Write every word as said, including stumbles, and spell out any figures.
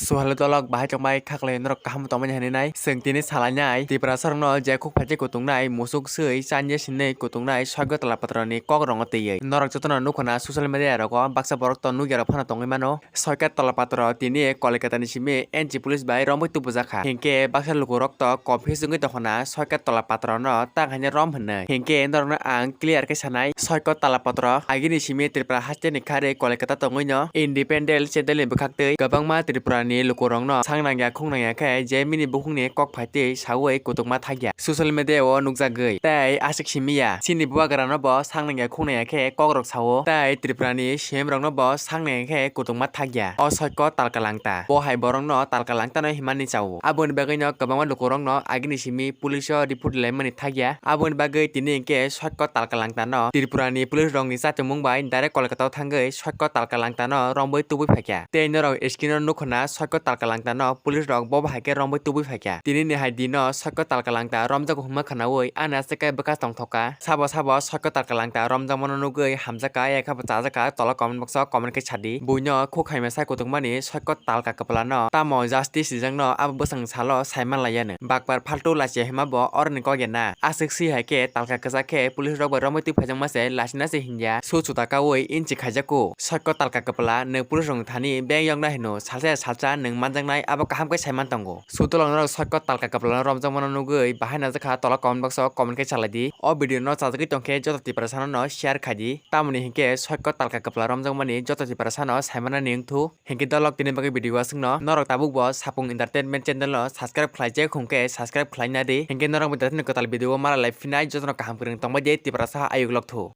Suhalo dolok bahai tongbai khaklai norok kaham tongmani hinwi nai. Chwng tini salainai Tiprasarokno je khuk phaikhe kutungnai, musuk swi chanya sinwi kutungnai Soiko Talapatra ni kok rongo twiwi. Norok jotono nukhuna social media rogo baksa borok to nukya rok phano tongwi mano. Soiko Talapatra tini Kolkata ni simi N G police bai romwi tubujakha. Hinkhe baksa lukurok to confuse wngwi tongkhona Soiko Talapatra no tang haino rom hinwi. Hinkhe norokno ang clear khe sanai, Soiko Talapatra agini simi Tripura haste ni kharwi Kolkata tongwi no independent chendel ni bwkhak twi kwbangma Tripura ni lukurok no sang nangya khung nangya khe je mini bukhuk ni kok phaitwi sawi kutukma thakya social media o nukjagwi. Tei aswk simi ya, chini bubagra no bo sang nangya khung nangya khe kok rok sao, tei Tripura ni C M rok no bo sang nangya khe kutukma thakya. O Soiko Talka Langta, bo hai borok no Talka Langta no himani chao. Aboni bagwi no kwbangma lukurok no agini simi police o report laimani thakya. Aboni bagwi tini hinkhe Soiko Talka Langta no Tripura ni police rok ni chachomung bai direct Kolkata o thangwi Soiko Talka Langta no romwi tubui phaikha. Tei norok screen o nukhuna Soiko Talka Langta no police rok bo bahai khe romwi tubui phaikha. Tini ni hai dino Soiko Talka Langta romjago hwnma khwnawi ani aswk khe bwkha tongthokha. Sabo sabo Soiko Talka Langta romjakmano nugwi hamjakha, yakha bo chajakha, tola comment box o comment khe sadi. Buino khuk hai masa kutukmani Soiko Talka kwpla no tamo justice rijak no abo bwsang salo saiman laiya no. Bakpar faltu lachi hima bo oroni kok ya na. Aswk si hai khe talka kwchak khe police rok bai romwi twi phaijakma se lachina se hinya. Su chuta kawi inchi khaijaku. Soiko Talka kwpla nwng police rok thani beng yokna hino salsa ya salsa nwng manjaknai abo kaham khe saiman tongo. Sutulok norok Soiko Talka kwpla no romjakmano nugwi bahai najakha tola comment box o comment khe salai di. O video no chajagwi tongkhe joto Tiprasa no share khai di. Tamoni hinkhe Soiko Talka kwpla romjakmani joto Tiprasa no saimanani wngthu. Hinkhe dolok tini bagwi video aswkno. Norok tabuk bo Sapung Entertainment channel no subscribe khlai je khung khe subscribe khlai na di. Hinkhe norok bo daitino kwtal video o mara lai phinai jotono kaham kwrwng tongbai di Tiprasa ayuk lok thu.